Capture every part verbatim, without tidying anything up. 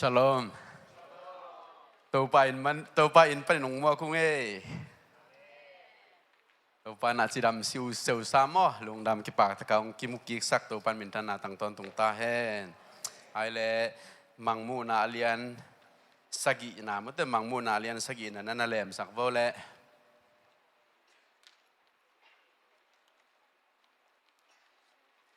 Shalom. Topa in man, Topa in panin ong muak ung ei. Topa in a cidam siuseu sa maw, lungdam kipak taka ong kimu kiksak Topa in minthanna tang tawntung ta hen. Ai le, Mangmuhna a lian sagihna, mawte Mangmuhna a lian sagihna na na lemsak vo le.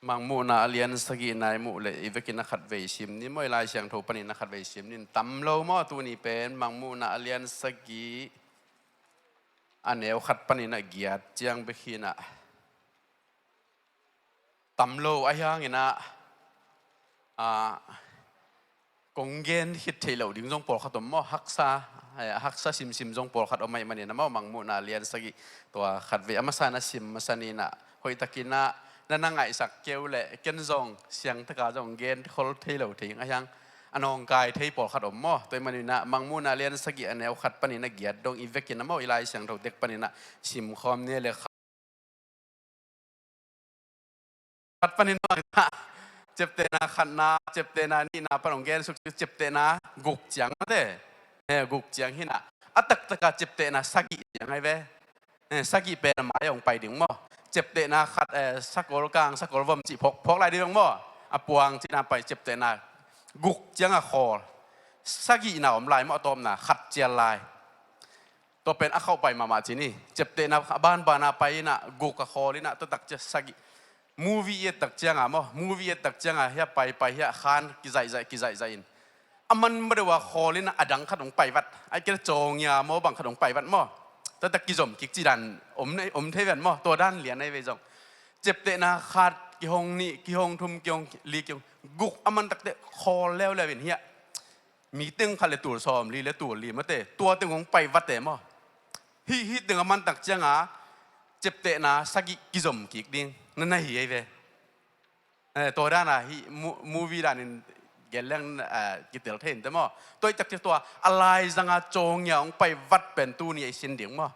Mangmuhna a lian sagihna i muh le i vekin a khatvei sim ni maw, i Lai Siangtho panin a khatvei sim ni, tam lo maw, tuni pen Mangmuhna a lian sagih a neu khat panin a giat ciang bek hi na. Tam lo a hiangin a, a, kong gen khit theih loh ding zong pawlkhat om maw, haksa, eh, haksa simsim zong pawlkhat om ahih manin a maw, Mangmuhna a lian sagih tua khatvei a masa na sim masa ni na, hoihtakin a na na ngaihsak keu le ken zong siangtaka zong gen khol thei lo thei ing a hiang, a nawngkai thei pawlkhat om maw. Tua ahih manin a Mangmuhna a lian sagih a neu khat panin a giat dong i vekin a maw, i Lai Siangtho tek panin a simkhawm ni le kha khat panin bang na, ciaptehna khatna, ciaptehna nihna pan ong gen suk, ciaptehna guk ciang mawte. He, guk ciang hi na. A taktaka ciaptehna sagih ciang ai ve. He, sagih pen a mai ong pai ding maw. Ciaptehna khat, eh, sakol kang, sakol vom cih phawk, phawk lai ding maw. A puang cihna pai ciaptehna guk ciang a khawl. Sagihna om lai maw, a tawpna khat cial lai. Tua pen a khauh pai mahmah ci ni. Ciaptehna a banbana pai in a guk a khawl in a tua tak cia sagih. Movie i et tak cianga maw, movie i et tak cianga hia pai pai hia khan kizaihzaih kizaihzaih in. A man ma deuh a khawl in a dang khat hong pai vat. Ai kei le cawngia maw bang khat hong pai vat maw. Tua tak kizom kik ci dan om nei, om thei ven maw, tua dan lian nei vei zong. Ciaptehna khat kihong nih, kihong thum, kihong li, kihong guk a man tak teh khawl leuleu in hia. Mi teng khat le tul sawm li le tul li mate, tua teng hong pai vate maw. Hih, hih teng a man tak cianga, ciaptehna sagih kizom kik ding, na na hi ei ve. Eh, tua dana hih mu-, movie danin gen leng, eh, kitel thei inte maw. Tua i tak ciang tua, a laizanga cawngia hong pai vat pen tuni a i sin ding maw.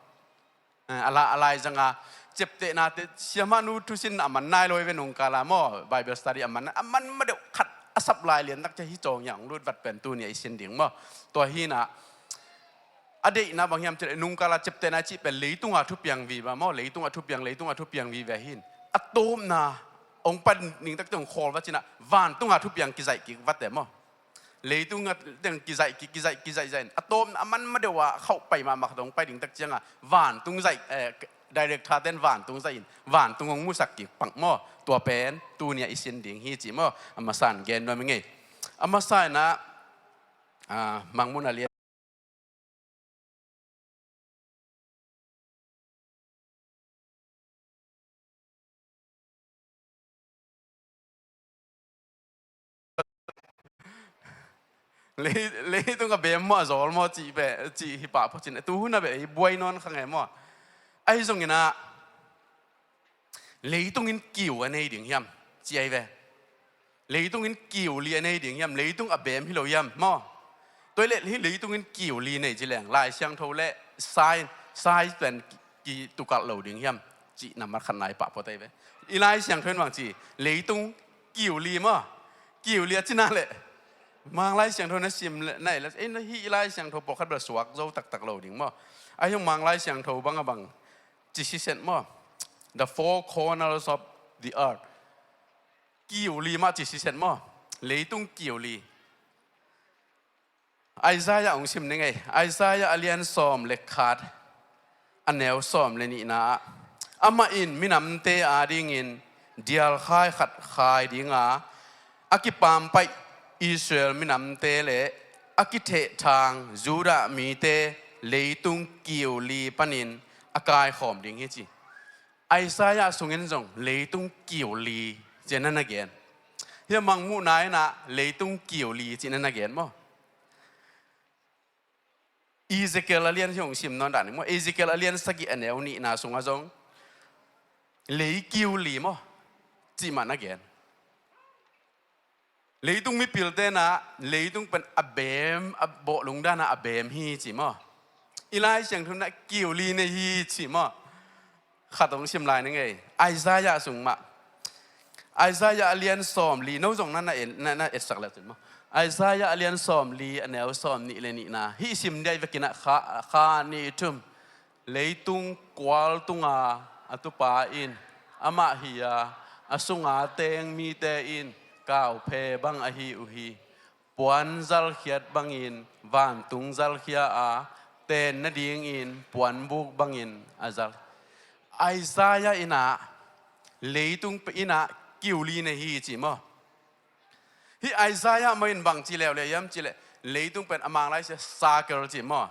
Eh, a la-, a laizanga, ciaptehna te, siamahnu thusin a man nai lo i ve nungkala maw, Bible study a man, a man ma deuh khat, a sap lai lian tak cia hih cawngia hong lut vat pen tuni a i sin ding maw. Tua hi na, a deihna bang hiam cih leh nungkala ciaptehna cih pen leitunga thupiang vive maw, leitunga thupiang, leitunga thupiang vive hi in. A tawpna, hong pan ning tak ciang hong khawl vat ci na, vantunga thupiang kizaih kik vate maw. Leitung a teng kizaih kik, kizaih, kizaih zaih in. A tawpna a man ma deuh a khauh pai mahmah khat hong pai ding tak cianga vantung zaih, eh, director ten vantung zaih in. Vantung hong musak kik pak maw. Tua pen, tuni a i sin ding hi ci maw. A masa in gen nuam i ngei. A masa in a, ah, Mangmuhna lian Lei-, leitung a bem maw, a zawl maw, cih beh, cih hi pah phawt cin. Tu hun a beh, hi buai nawn kha ngei maw. Ahi zongin a, leitung in kiu a nei ding hiam, ci ahi ve. Leitung in kiu li a nei ding hiam, leitung a bem hi lo hiam, maw. Tua i leh hih leitung in kiu li nei ci leng, Lai Siangtho le sai, sai pen ki, kitukalh lo ding hiam, cih nambat khatna i pah phawt ahi ve. I Lai Siangtho in bang ci, leitung kiu li maw, kiu li a cina leh. Mang Lai Siangtho na sim le, na i le, ei na hih i Lai Siangtho pawlkhat bel suak zo taktak lo ding maw. Ahi hong Mang Lai Siangtho bang a bang, ci siset maw. The four corners of the earth. Kiu li mah ci siset maw. Leitung kiu li. Isaiah hong sim ning ei. Isaiah a lian sawm le khat, a neu sawm le nihna ah, amah in minamte adingin dialkhai khat khai dinga, a kipampaih Israel minamte le a kithehthang Judah mite leitung kiu li panin a kaikhawm ding hi ci. Isaiah sungin zong leitung kiu li ci-in a na gen. Hih a Mangmuhna in a leitung kiu li ci-in a na gen maw. Ezekiel a lian hi hong sim nawn dan maw. Ezekiel a lian sagih a neu nihna sungah zong lei kiu li maw, cih mah na gen. Leitung mipil ten a, leitung pen a bem, a bawh lungdan a a bem hi ci maw. I Lai Siangtho in a kiu li nei hi ci maw. Khat hong sim lai ning ei. Isaiah sung mah. Isaiah a lian sawm li, no zong na, na, na, na etsak le cin maw. Isaiah a lian sawmli, a neu sawmnih le nihna. Hih sim dia i vekin ah kha, kha nih thum. Leitung kual tunga a tupa in amah hi a, a sunga teng mite in kauphe bang ahi uh hi. Puan zalkhiat bangin vantung zalkhia a, ten nadingin puanbuk bangin a zal. Isaiah in ah leitung pe-, in ah kiuli nei hi ci maw? Hih Isaiah mah in bang ci leuleu hiam cih leh, leitung pen a Mang lai sia circle ci maw?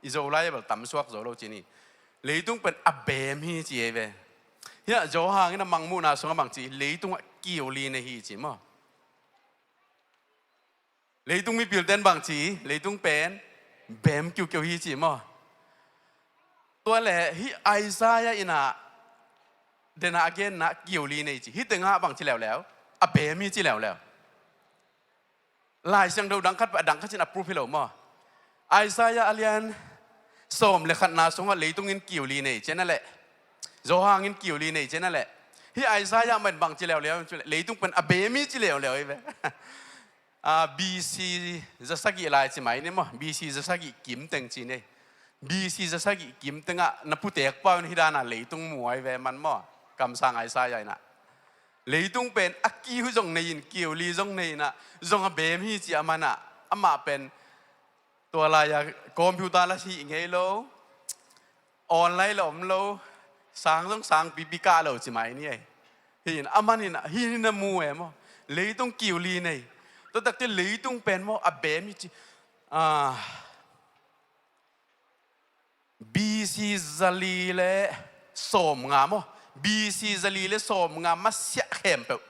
I Zolai bel tam suak zo lo ci ni. Leitung pen a beem hi ci ei ve. Hih ah Johan in a Mangmuhna sungah bang ci, leitung ah kiuli nei hi ci maw? Leitung mipilte'n bang ci, leitung pen beem kiukiu hi ci maw? Tua leh hih Isaiah in ah, den ah a genna kiuli nei ci. Hih tengah bang ci leuleu, a beem hi ci leuleu. Lai Siangtho dang khat pen a dang khat in a proof hi lo maw? Isaiah a lian sawm le khatna sungah leitung in kiuli nei ci a leh, Johan in kiuli nei ci a leh, hih Isaiah mah in bang ci leuleu, leitung pen a beem hi ci leuleu hi ve. Ah, B C zasagih lai ci mai ni maw? B C zasagih kim teng ci ni. B C zasagih kim tengah na putek pau in hih dan a leitung mu ai ve man maw? Kamsang Isaiah in ah. Leitung pen a kiu zong nei in, kiuli zong nei in ah, zong a beem hi ci a man ah, amah pen tua lai-a computer la hih ngei lo, online la om lo, sang zong sangpipi kah lo ci mai ni ei. Hih in a man in ah, hih in a mu ei maw? Leitung kiuli nei. Tua tak ciang leitung pen maw, a beem hi ci. Ah, B C zali le sawmnga maw? B C zali le sawmnga masiah khempeuh.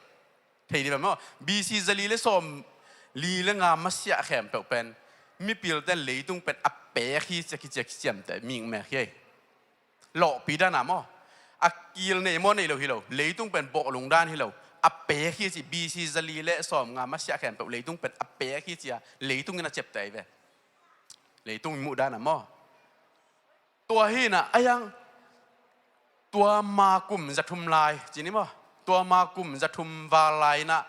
Thei dih maw? B C zali le sawmli le nga masiah khempeuh pen mipilte'n leitung pen a peek hi ci a kiciamteh mikmek hi ei. Lawhpi dan a maw? A kil nei maw, nei lo hi lo. Leitung pen bawhlung dan hi lo. A peek hi ci, B C zali le sawmnga masiah khempeuh leitung pen a peek hi ci a leitung in a ciamteh ei ve. Leitung i muh dan a maw? Tua hi in ah, a hiang tua ma kum zathum lai ci ni maw? Tua ma kum zathum val lai in ah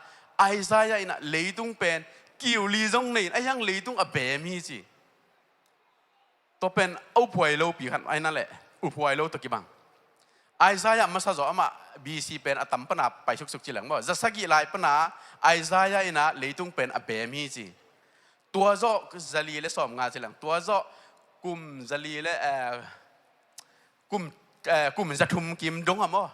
Isaiah in ah leitung pen kiuli zong nei in, a hiang leitung a beem hi ci. Tua pen a uphuai lopi khat ai na leh, uphuai lo tawh kibang. Isaiah masa zaw amah B C pen a tam pan a pai suksuk ci leng maw? Zasagih lai pan a Isaiah in ah leitung pen a beem hi ci. Tua zawh zali le sawmnga ci leng, tua zawh kum zali le, eh, kum, eh, kum zathum kim dong a maw?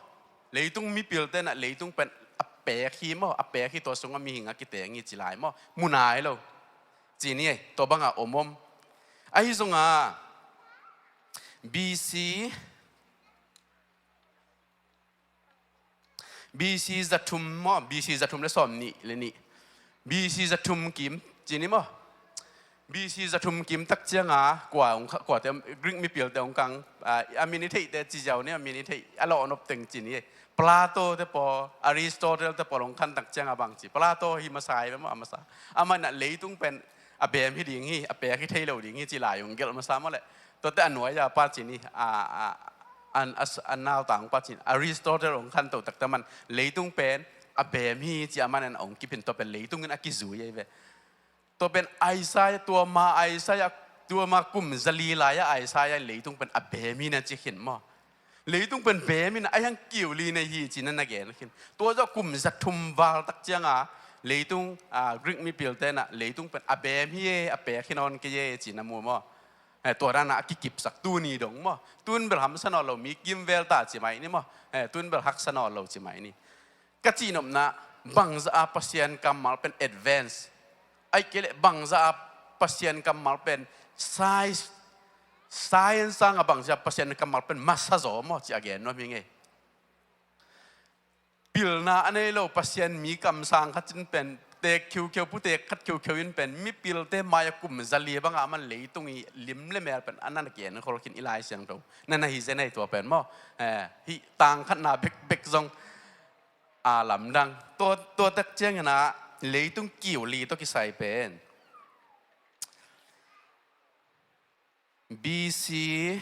Leitung mipilte'n ah leitung pen a peek hi maw? A peek hi, tua sungah mihing a kiteng hi ci lai maw? Mu nai lo ci ni ei, tua bang a om om. Ahi zongin B C B C zathum maw, B C zathum le sawmnih le nih. B C zathum kim ci ni maw? B C zathum kim tak ciang a kua hong kha, kuate, Greek mipilte hong kang, a, a min i theihte ci ziau ni, a min i theih, a lawhnop teng ci ni. Plato te pawl, Aristotle te pawl hong khan tak ciang a bang ci. Plato hi masa hi ve maw, a masa. Amah in ah leitung pen a beem hi ding hi, a peek hi thei lo ding hi ci lai hong gelh masa maw leh. Tuate a nuai a pa ci ni, a, a, an, a, a nautang pa ci ni. Aristotle hong khanto takte man leitung pen a beem hi ci a man in hong kip in, tua pen leitung in a kizui ahi ve. Tua pen Isaiah, tua ma Isaiah, tua ma kum zali lai-a Isaiah in leitung pen a beem hi na ci khin maw? Leitung pen beem hi na, a hiang kiuli nei hi ci na na gen khin. Tua zawh kum zathum val tak ciang a leitung, a, Greek mipilte in ah leitung pen a beem hi e, a peek hi nawn kei e ci na mu maw? Eh, tua dan a kikipsak tuni dong maw? Tun bel hamsa nawn lo, mi kimvel ta ci mai ni maw? Eh, tun bel haksa nawn lo ci mai ni. Ka cihnopna, bangzah a Pasian kammal pen advance, ahih kei leh bangzah a Pasian kammal pen science, science sang a bangzah a Pasian kammal pen masa zaw maw ci a gen nuam hi ngei. Pilna a nei lo Pasian mi kamsang khat in pen teek khiukheu, puteek khat khiukheu in pen mipilte mai-ah kum zali bangah man leitung i lim le mel pen a na na gen khol khin i Lai Siangtho na na hi zen ahi tua pen maw? Eh, hih tang khatna bekbek zong a lamdang. Tua, tua tak ciangin ah leitung kiuli tawh kisai pen B C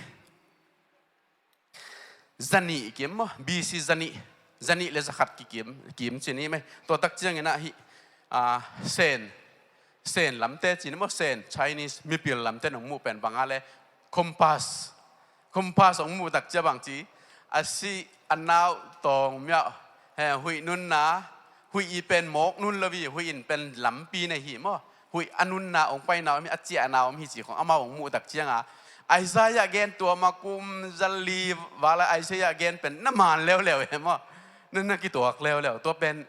zanih kim maw? B C zanih, zanih le zakhat kikim, kim ci ni mai. Tua tak ciangin ah hih, a, Sen, Sen lamte ci ni maw, Sen, Chinese, mipil lamte nong muh pen bang a le, compass. Compass hong muh tak cia bang ci, a si a nau tawng miah, he, huih nunna, huih i pen mawk nun lo hi, huih in pen lampi nei hi maw. Huih a nunna hong paina om hi, a ciahna om hi ci khong amau hong muh tak cianga, Isaiah gen tua ma kum zali vala Isaiah gen pen na man leuleu he maw. Na, na kituak leuleu. Tua pen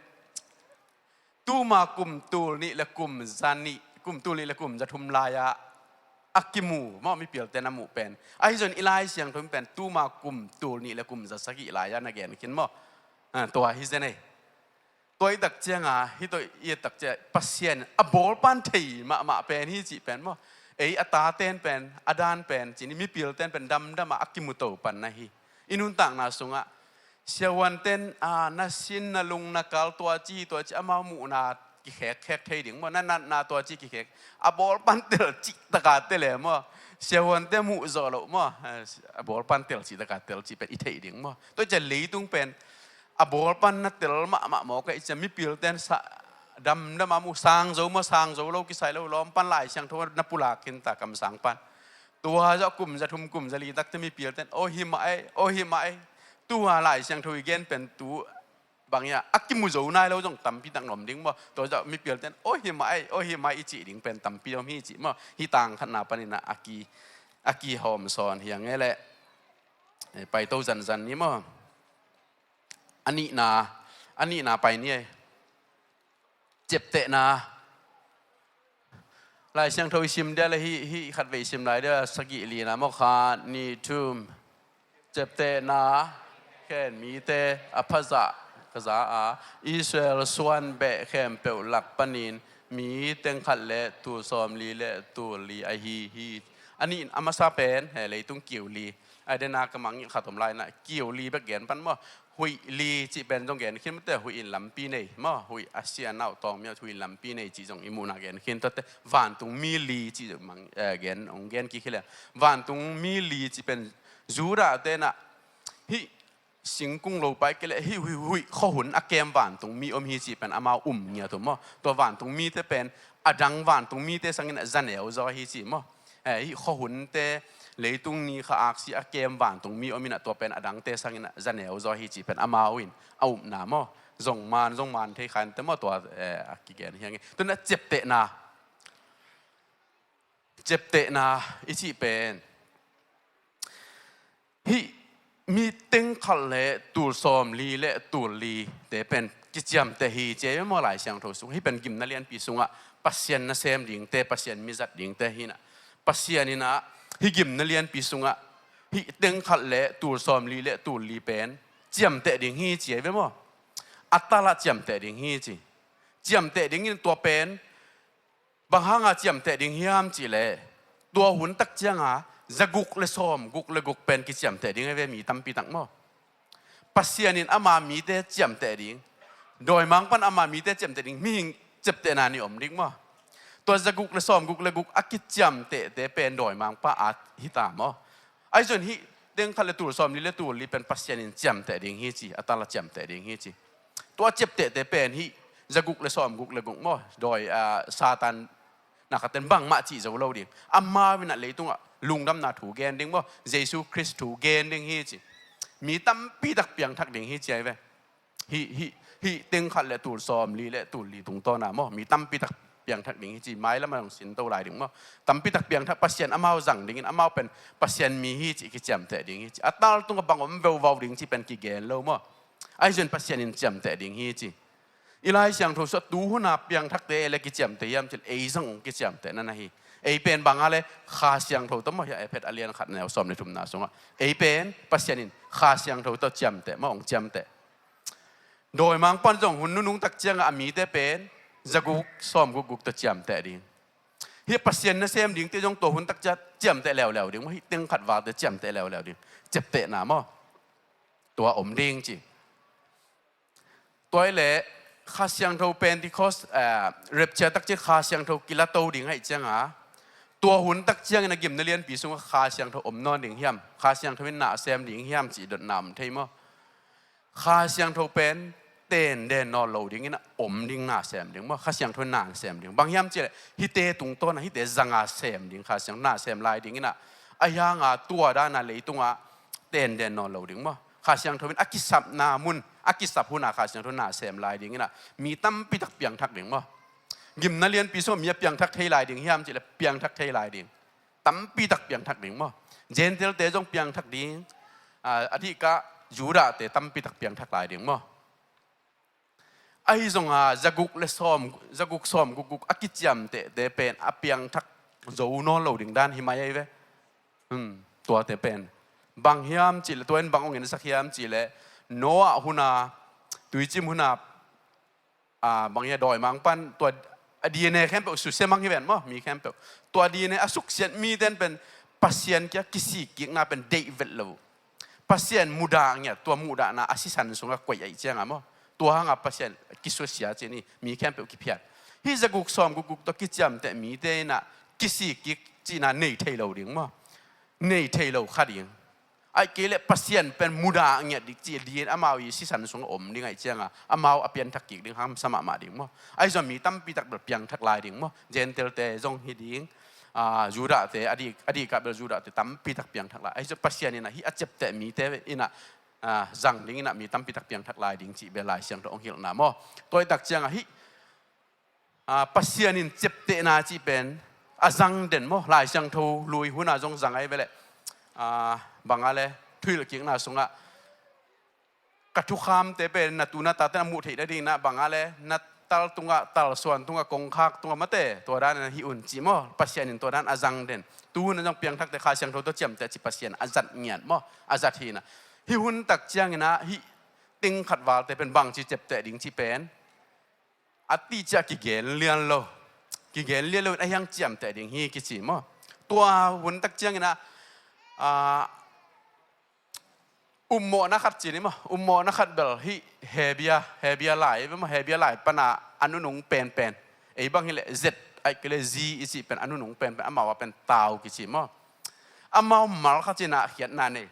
tuma kum tul nih le kum za nih, kum tul nih le kum za thum lai-ah a kimu maw, mipilte na muh pen. Ahi zong i Lai Siangtho pen tuma kum tul nih le kum za sagih lai-ah na gen khin maw. Ah, tua hi zen ei. Tua i tak cianga, hi tua i tak cia Pasian a bawl pan thei mahmah pen hi cih pen maw. Ei a taten pen, a dan pen, cih ni mipilten pen damdam a kimu to pan na hi. I nuntakna sungah siavuanten, a, na sin, na lung, na kal, tua ci, tua ci, amau muhna kikhekkhek thei ding maw, na natna tua ci kikhek. A bawl pan tel cih taka tel e maw. Siavuante muh zawh loh maw. A, a bawl pan tel cih taka tel cih pen i theih ding maw. Tua ciah leitung pen a bawl pan na tel mahmah mawk a, i ciah mipilten sa damdam a muh, sang zo maw, sang zo lo kisai lo, lawm pan Lai Siangtho na pulak khin ta kamsang pan. Tua zawh kum za thum kum za li takte mipilten, aw hi mah ei, aw hi mah ei. Tua Lai Siangtho i gen pen tu bang ia a kimu zo nai lo zong tampi tak na om ding maw. Tua zawh mipilten, aw hi mah ei, aw hi mah ei i cih ding pen tampi om hi cih maw. Hi tang khatna panin a ki, a kihawm sawn hi a nge leh. Eh, paito zanzan ni maw. A nihna, a nihna pai ni ei. Ciaptehna. Lai Siangtho i sim dia le hih, hih khatvei sim lai dia, sagih lina maw, khat, nih, thum. Ciaptehna, khen mite a phazah ka za a, Israel suan beh khempeuh lak panin mi teng khat le tul sawm li le tul li ahi hi. A nih a masa pen, he, leitung kiu li. Ai dena ka mang i khat om lai na, kiu li bek gen pan maw. Huih li cih pen zong gen khin mate, huih in lampi nei maw, huih a sia nau tawng miah huih in lampi nei cih zong i muhna gen khin tuate, vantung mi li cih zong mang, eh, gen, hong gen kik hi le. Vantung mi li cih pen Judah te na, hih singkung lo pai kei le, hih huih, huih khuahun a kem vantung mi om hi cih pen amau um ngiat uh maw. Tua vantung mite pen, a dang vantung mite sangin a za neu zaw hi cih maw. Eh, hih khuahunte, leitung ni kha aksi a kem vantung mi om in a tua pen a dangte sangin a za neu zaw hi cih pen amau in a upna maw. Zong man, zong man thei kha in te maw tua, eh, a kigen hi a nge. Tuna ciaptehna. Ciaptehna i cih pen. Hih mi teng khat le tul sawm li le tul li te pen kiciamteh hi ci ei ve maw Lai Siangtho sung. Hih pen gimna lianpi sungah Pasian nasem dingte, Pasian mizat dingte hi na. Pasian in a hih gimna lianpi sungah hih teng khat le tul sawm li le tul li pen ciamteh ding hi ci ei ve maw. A talah ciamteh ding hi ci. Ciamteh ding in tua pen bang hanga ciamteh ding hiam cih leh, tua hun tak cianga za guk le sawm guk le guk pen kiciamteh ding a ve mi tampi tak maw. Pasian in ama mite ciamteh ding, dawimangpan ama mite ciamteh ding, mihing ciaptehna nih om ding maw. Tua za guk le sawm guk le guk a kiciamtehte pen dawimangpa at hi ta maw. Ahi zong hih teng khat le tul sawm li le tul li pen Pasian in ciamteh ding hi ci, a tala ciamteh ding hi ci. Tua ciaptehte pen hih za guk le sawm guk le guk maw, dawi, ah, Satan na khaten bangmah cih zo lo ding. Amau in a leitungah lungdamna thu gen ding maw, Jesu Khrist thu gen ding hi ci. Mi tampi tak piangthak ding hi ci ai ve. Hih, hih, hih teng khat le tul sawm li le tul li tungtawna maw, mi tampi tak piangthak ding hi ci, mailam a zong sinto lai ding maw. Tampi tak piangthak Pasian amau zang dingin amau pen Pasian mi hi ci kiciamteh ding hi ci. A tal tungah bang om veuvau ding ci pen kigen lo maw. Ahi zong Pasian in ciamteh ding hi ci. I Lai Siangtho sungah tu huna piangthakte ei le kiciamteh hiam cih leh ei zong kiciamteh na na hi. Ei pen bang a le Kha Siangtho tawh maw, hia Efet a lian khat neu sawm le thumna sungah. Ei pen Pasian in Kha Siangtho tawh ciamteh maw, hong ciamteh. Dawimangpan zong hun nunung tak ciangah a mite pen za guk sawm guk guk tawh ciamteh ding. Hih Pasian nasem dingte zong tua hun tak ciah ciamteh leuleu ding maw, hih teng khat valte ciamteh leuleu ding. Ciaptehna maw. Tua om ding ci. Tua hi leh Kha Siangtho Pentecost, eh, rapture tak ciah Kha Siangtho kilato ding ahih cianga, tua hun tak ciangin a gimna lianpi sungah Kha Siangtho om nawn ding hiam, Kha Siangtho in na a sem ding hiam cih dotna om thei maw. Kha Siangtho pen tenden nawn lo dingin a om ding na sem ding maw. Kha Siangtho in na sem ding. Bang hiam cihleh hihte tungtawn a hihte zanga sem ding, Kha Siangtho na sem lai dingin a, ahi hanga tua dan a leitungah tenden nawn lo ding maw. Kha Siangtho in a kisapna mun, a kisap huna Kha Siangtho na sem lai dingin a, mi tampi tak piangthak ding maw. Gimna lianpi sungah mi a piangthak thei lai ding hiam cihleh piangthak thei lai ding. Tampi tak piangthak ding maw. Gentile-te zong piangthak ding. A, a dihkah Judah-te tampi tak piangthak lai ding maw. Ahi zonga zaguk le sawm, zaguk sawm gukguk a kiciamtehte pen a piangthak zo nawn lo ding dan hi mai ahi ve. Hmm, tuate pen bang hiam cihleh, tua in bang hong ensak hiam cihleh, Noah huna, tuicim huna, a, bang hiam, dawimangpa'n tua a D N A khempeuh susia mang hi ven maw, mi khempeuh. Tua D N A a suksiat mite'n pen Pasian kia kisikkikna pen deih vet lo. Pasian mudah ngiat, tua muhdahna a sisan sungah koih ahih cianga maw. Tua hanga Pasian kisusia cih ni, mi khempeuh kiphiat. Hih zaguk sawm gukguk tawh kiciamteh mite in a kisikkik cihna nei thei lo ding maw. Nei thei lo kha ding. Ahih kei leh Pasian pen mudah ngiat ding cih ding, amau i sisan sungah om ding ahih cianga, amau a pianthak kik ding hamsa mahmah ding maw. Ahi zong mi tampi tak bel piangthak lai ding maw. Gentile-te zong hi ding, a, Judah-te, a di, a dihkah bel Judah-te tampi tak piangthak lai. Ahi zong Pasian in a hih a ciapteh mite in a, a, zang dingin a mi tampi tak piangthak lai ding cih bel Lai Siangtho hong hilhna maw. Tua ahih tak cianga hih, a, Pasian in ciaptehna cih pen a zang den maw. Lai Siangtho lui huna zong zang ahi ve leh, a, bang a le, thuhilhkikna sungah ka thukhamte pen na tu na tate'n a muh theih nadingin a, bang a le, na tal tungah, talsuan tungah, kongkhak tungah mate, tua dan in a hih un cih maw. Pasian in tua dan a zang den. Tu hun a zong piangthakte Kha Siangtho tawh ciamteh cih Pasian a zat ngiat maw. A zat hi in a. Hih hun tak ciangin a, hih teng khat valte pen bangci ciapteh ding cih pen a tih ciah kigen lian lo. Kigen lian lo in a hiang ciamteh ding hi kici maw. Tua hun tak ciangin a, a, upmawhna khat ci ni maw. Upmawhna khat bel hih Hebia, Hebia lai bel maw, Hebia lai pana a nunung penpen. Ei bang hileh Z, ahih kei leh Z i cih pen a nunung penpen, amau a pen tau kici maw. Amau mal khat cih na khiatna nei.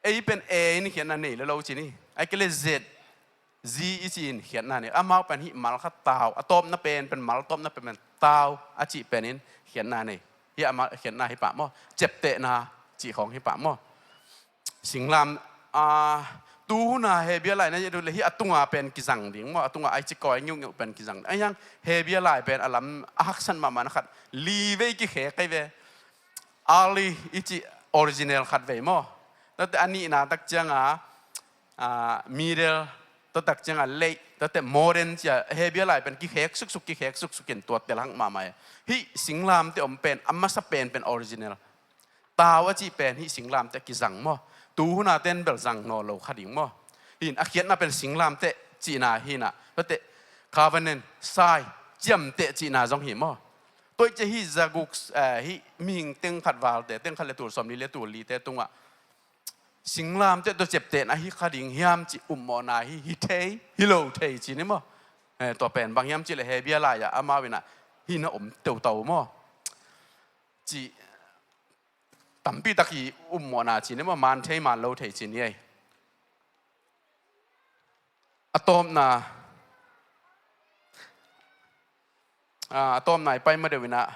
Ei pen A in khiatna nei lo lo ci ni. Ahih kei leh Z, Z i cih in khiatna nei. Amau pen hih mal khat tau, a tawpna pen, pen mal tawpna pen, pen tau a cih pen in khiatna nei. Hih a mal khiatna hi pah maw. Ciaptehna cih khawng hi pah maw. Singlam, a, tu hun a Hebia lai na et uh leh hih a tunga pen kizang ding maw. A tunga a i ci kawi ngiungeu pen kizang ding. Ahi hang Hebia lai pen a lam a haksat mahmahna khat li vei kikhek ahi ve. Early i cih original khat vei maw. Tuate a nihna tak cianga, a, middle, tua tak cianga late, tuate modern ci a, Hebia lai pen kikhek suksuk, kikhek suksuk in tua telhak mahmah e. Hih singlamteh om pen a masa penpen original. Tau a cih pen hih singlamteh kizang maw. Tu hun a ten bel zang nawn lo kha ding maw. Hih in a khiatna pen singlamteh cihna hi in a. Tuate covenant, sai, ciamteh cihna zong hi maw. Tua ahih ciang hih zaguk, eh, hih mihing teng khat valte, teng khat le tul sawmli le tul lite tungah singlamteh tawh ciaptehna hi kha ding hiam cih upmawhna hi, hi thei, hi lo thei ci ni maw. Eh, tua pen bang hiam cih leh Hebia lai-ah amau in a hih na om teutau maw. Cih tampi tak hi upmawhna ci ni maw, man thei man lo thei ci ni ei. A tawpna, a, a tawpna i pai ma deuh in a,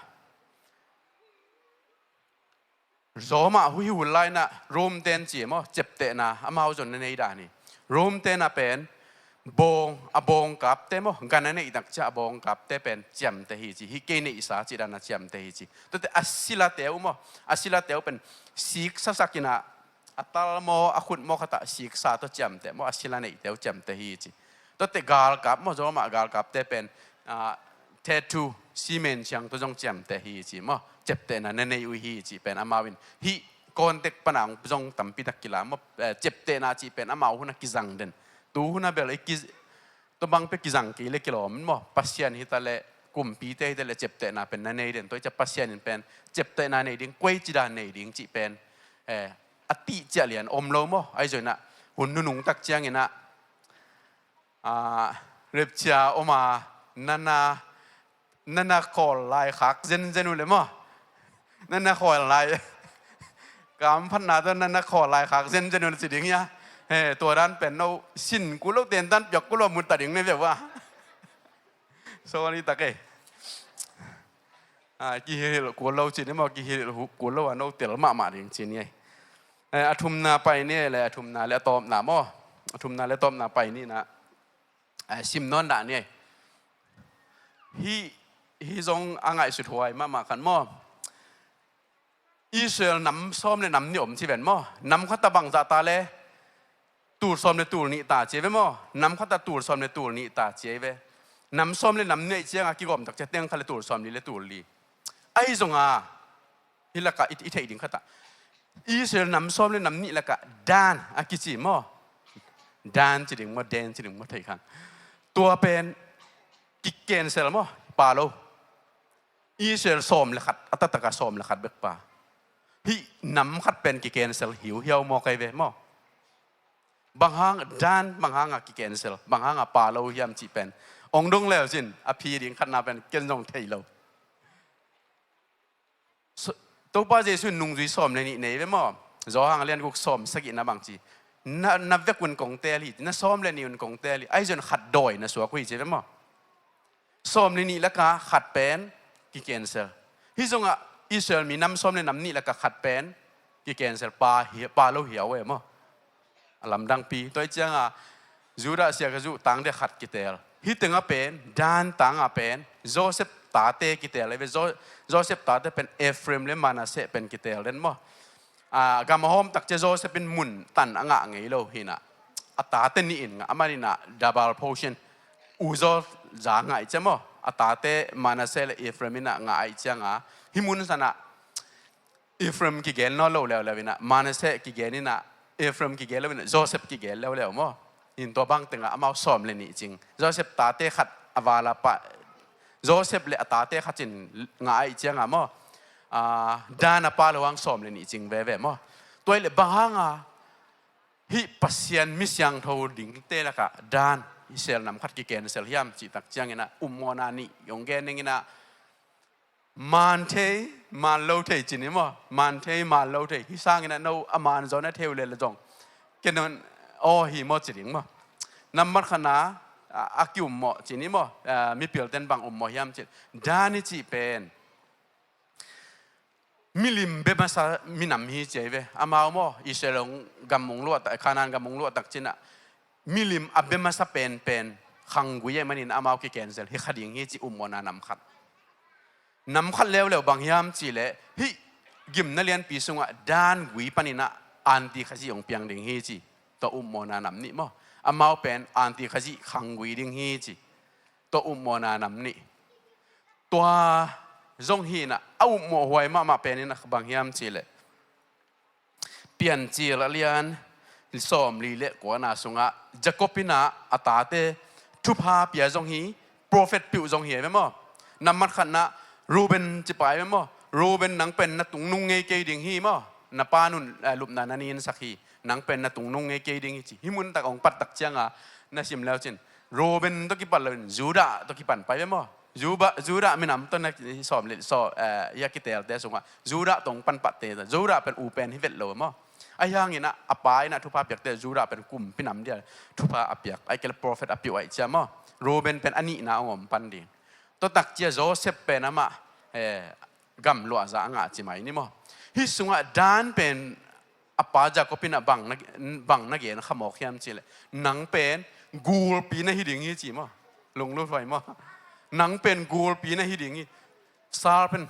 Rome ah hih hun lai in a Rome ten ci maw, ciaptehna amau zong na nei dan hi. Rome ten a pen bawng, a bawngkapte maw, gan a neih tak ciang a bawngkapte pen ciamteh hi ci, hih kei neihsa cih dan a ciamteh hi ci. Tuate a silate uh maw, a silate uh pen siksasak in a, a tal maw, a khut maw khat ah siksa tawh ciamteh maw, a sila neihte uh ciamteh hi ci. Tuate galkap maw, Rome ah galkapte pen, ah, tattoo, cement ciang tawh zong ciamteh hi ci maw. Ciaptehna na nei uh hi ci pen amau in hih context pan a hong zong tampi tak kila maw, eh, ciaptehna cih pen amau hun a kizang den. Tu hun a bel i ki, tua bang peuh kizang kei leh kilawm maw. Pasian hi ta leh, kumpite hi ta leh ciaptehna pen na nei den. Tua ahih ciang Pasian in pen ciaptehna nei ding, koi ci dan nei ding cih pen, eh, a tih ciah lian om lo maw. Ahi zong in a hun nunung tak ciangin a, ah, rapture om a, na na, na na khawl lai khak zenzen uh leh maw. Na na khawl lai. Kamphatna tawh na na khawl lai khak zenzen uh leh ci ding hia. He, tua dan pen no sin kul lo, ten dan piak kul lo, mun ta ding ne ve ua. Sorry tak e. A, kihilh kul lo ci ni maw, kihilh kul lo a no tel mahmah ding ci ni ei. E, a thumna pai ni ei le, a thumna le a tawpna maw. A thumna le a tawpna pai ni na. A, sim nawn dah ni ei. Hih, hih zong a ngaihsut huai mahmah khat maw. Israel nam sawm le nam nih om ci ven maw. Nam khat a bangzah ta le tul sawm le tul nih ta ci ve maw. Nam khat a tul sawm le tul nih ta ci ve. Nam sawm le nam nih cianga kigawm tak cia teng khat le tul sawm li le tul li. Ahi zonga hih lakah i, i theih ding khat ah Israel nam sawm le nam nih lakah Dan a kici maw. Dan ci ding maw, Dan ci ding maw thei khang. Tua pen ki-cancel maw, pa lo. Israel sawm le khat, a taktak a sawm le khat bek pa. Hih nam khat pen ki-cancel hiuhiau maw kai ve maw. Bang hang Dan, bang hang a ki-cancel, bang hang a pa lo hiam cih pen. Ong dong leu cin, a phi ding khatna pen ken zong thei lo. So, Topa Jesu in nungzui sawm le nih nei ve maw. Zawhang lian guk sawm sagihna bang ci. Na, na vek un kong tel hi, na sawm le nih un kong tel hi. Ahi zon khat dawi na suak uh hi ci ve maw. Sawm le nih laka khat pen ki-cancel. Hih zongah Israel mi nam sawm le nam nih laka khat pen ki-cancel, pa hi, pa lo hiau e maw. A lamdangpi. Tua hi cianga Judah sia ka zuh tangte khat kitel. Hih tengah pen, Dan tangah pen, Joseph tate kitel. Eve Jo-, Joseph tate pen Ephraim le Manasseh pen kitel den maw. A, gam a hawm tak cia Joseph in mun tan a ngah ngei lo hinah. A tate nih in ngah, aman inah double portion. U zaw za ngah i cia maw. A tate Manasseh le Ephraim inah ngah i cianga. Hih mun sanah Ephraim kigen nawn lo leuleu inah, Manasseh kigen inah, Ephraim kigen lo inah, Joseph kigen leuleu maw. In tua bang tengah amau sawm le nih cing. Joseph tate khat a vala pa, Joseph le a tate khat cin ngah a i cianga maw. A, Dan a pa lo hang sawm le nih cing veve maw. Tua i le bang hanga hih Pasian mi siangtho dingte lakah Dan Israel nam khat ki-cancel hiam cih tak cianginah ummawhna nih hong gen ninginah, man thei, man lo thei cin hi maw. Man thei, man lo thei. Hih sangin a no a man zaw na thei uh le la zong. Ken on aw hi maw ci ding maw. Nambat khatna, a, a ki-ummawh cin hi maw. A, mipilten bang ummawh hiam cin. Dan i cih pen milim bia masa minam hi ci ahi ve. Amau maw, Israel hong gam hong luah tak, Kanaan gam hong luah tak cinah milim a bia masa penpen khanggui ahih manin amau ki-cancel hi kha ding hi ci, ummawhna nam khat. Nam khat leuleu bang hiam cihleh hih gimna lianpi sungah Dan gui paninah anti Khazih hong piang ding hi ci. Tua ummawhna nam nih maw. Amau pen anti Khazih khanggui ding hi ci. Tua ummawhna nam nih. Tua zong hinah a ummawh huai mahmah peninah bang hiam cihleh Piancil a lian sawmli le kuana sungah Jacob inah a tate thupha pia zong hi, prophet piuh zong hi ve maw. Nambat khatna Reuben cipai ve maw. Reuben nang pen na tungnung ngei kei ding hi maw. Na pa nun, eh, lupna na ninsak hi. Nang pen na tungnung ngei kei ding hi ci. Hih mun tak hong pat tak cianga na sim leu cin Reuben tawh kipat loin Judah tawh kipan pai ve maw. Judah, Judah minam tawh na sawm le sawm, eh, hia kitelte sungah Judah tawh hong panpatte, Judah pen u pen hi vet lo maw. Ahi hanginah a pa inah thupha piakte Judah pen kumpi nam dia thupha a piak, ahi kei le prophet a piuh ahi cia maw. Reuben pen a nihna hong om pan ding. Tua tak cia Joseph pen amah, eh, gamluahza a ngah ci mai ni maw. Hih sungah Dan pen a pa Jacob inah bang na, bang na gen khamawk hiam cihleh nang pen gulpi na hi ding hi ci maw. Lunglut huai maw. Nang pen gulpi na hi ding hi. Sal pen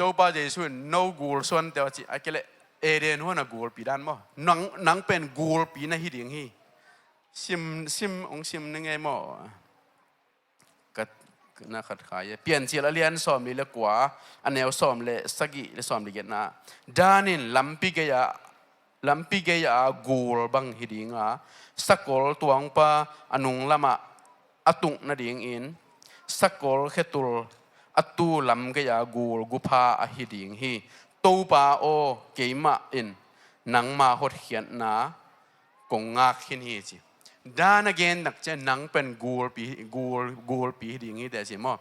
Topa Jesu in no gul suante aw ci, ahi kei le Eden huan a gulpi dan maw. Nang, nang pen gulpi na hi ding hi. Sim, sim, hong sim ni ngei maw. Ka, na khat khai e. Piancil a lian sawmli le kua, a neu sawm le sagih le sawmli giatna. Dan in lampi gei-ah, lampi gei-a gul bang hi dinga, sakol tuangpa a nung lamah a tung nadingin, sakol khetul a tu lam gei-a gul gupha ahi ding hi. Topa aw, keimah in nangma hotkhiatna kong ngak khin hi ci. Dan a gen nak ciang nang pen gulpi, gul, gulpi hi ding hi teh ci maw.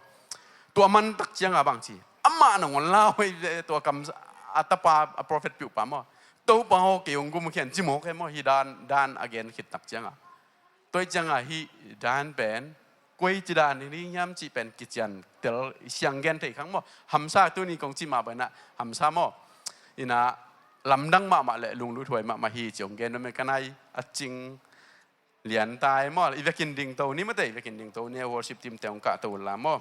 Tua man tak cianga bang ci. Amah nangawn lau hi tua kam a tapa a prophet piuhpa maw. Topa aw, kei hong gumkhian ci mawk e maw, hih dan, dan a gen khit tak ciangah. Tua ciangah hih dan pen koi ci dan hi ding hiam cih pen kician tel, siang gen thei khang maw. Hamsa, tuni kong cih mah banah hamsa maw. Inah lamdang mahmah le lunglut huai mahmah hi ci hong gen nuam e. Ka nai a cing lian tai maw. I vekin dingto ni mate, i vekin dingto ni, worship team te hong kahto la maw.